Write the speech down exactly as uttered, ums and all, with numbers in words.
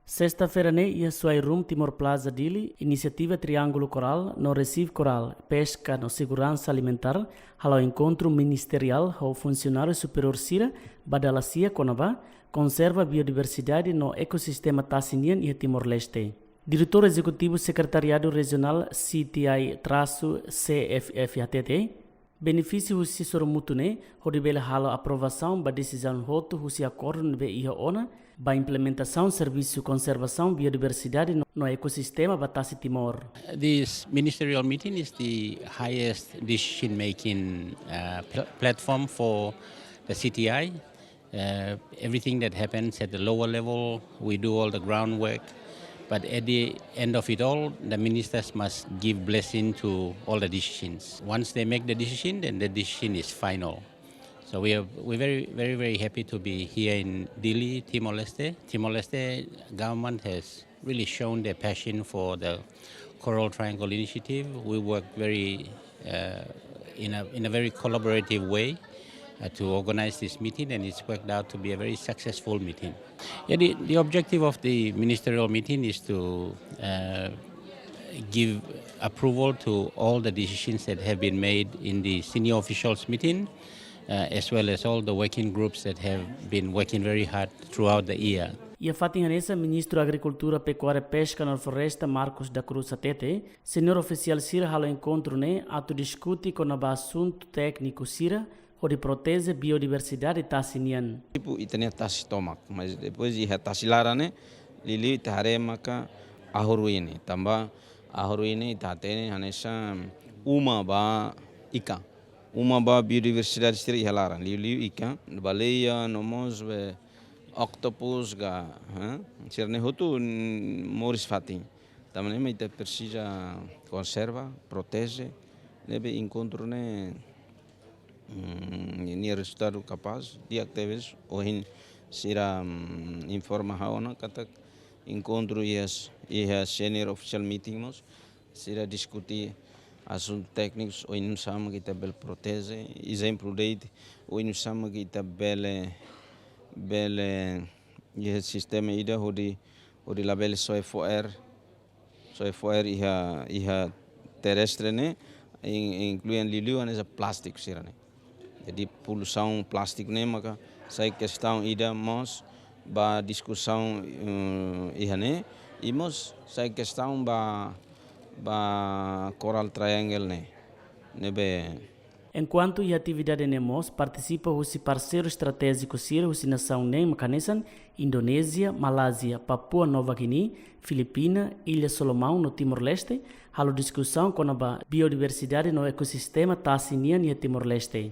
Sesta-feira ne'e iha Suai Room Timor Plaza Dili, inisiativa Triángulo Coral no Recife Coral, Pesca no Segurança Alimentar, halo enkontru ministeriál ho funsionáriu superiór sira ba dala sia kona-ba konserva biodiversidade no ekosistema tasi nian iha Timor-Leste. Diretór Ezekutivu Sekretariadu Rejionál C T I trasu C F F hatete, benefísiu husi sorumutu ne'e hodi bele halo aprovasaun ba desizaun hotu husi akordu ne'ebé iha ona ba implementasaun servisu konservasaun biodiversidade no, no ekosistema ba tasi Timor. This ministerial meeting is the highest decision-making uh, pl- platform for the C T I. Uh, everything that happens at the lower level, we do all the groundwork. But at the end of it all, the ministers must give blessing to all the decisions. Once they make the decision, then the decision is final. So we are we're very very very happy to be here in Dili, Timor-Leste. Timor-Leste government has really shown their passion for the Coral Triangle Initiative. We work very uh, in a in a very collaborative way uh, to organize this meeting, and it's worked out to be a very successful meeting. Yeah, the, the objective of the ministerial meeting is to uh, give approval to all the decisions that have been made in the senior officials meeting, uh, as well as all the working groups that have been working very hard throughout the year. Iha fatin hanesan, Ministru Agrikultura, Pekuária, Peska no Floresta, Marcos da Cruz hatete, seniór ofisiál sira halo enkontru ne'e atu diskute kona-ba asuntu tékniku sira hodi proteje biodiversidade tasi nian. Tipu ita-nia tasi tomak, mas depois iha tasi laran ne'e, liuliu ita haree maka ahu ruin ne'e, tanba ahu ruin ne'e ita hatene hanesan uma ba ikan, uma ba biodiversidade sira iha laran, liuliu ikan, baleia, no mós be octopus ka, hã? Sira-ne'e hotu mm, moris fatin. Tanba ne'e mak ita presiza konserva, proteje, ne'ebé enkontru ne'e mm, nia rezultadu kapás, di'ak tebes, ohin sira mm, informa ha'u ona katak enkontru iha s- iha senior official meeting mós, sira diskute asuntu téknikus, oinsá mak ita bele proteje, ezemplu de'it, oinsá mak ita bele, bele iha sistema ida hodi, hodi labele soe fo'er, soe fo'er iha, iha terrestre ne'e, in- inklui liuliu hanesan plástiku sira-ne'e. Jadi poluisaun plástiku ne'e maka sai kestaun ida mós ba diskusaun eh, iha ne'e, i mós sai kestaun ba, ba Coral Triangle ne'e, ne'ebé. Enkuantu iha atividade ne'e mós partisipa husi parseiru estratéjiku sira husi nasaun neen mak hanesan Indonézia, Malázia, Papua Nova Guiné, Filipina, Illa Solomão no Timor-Leste, halo diskusaun kona-ba biodiversidade no ekosistema tasi nian iha Timor-Leste.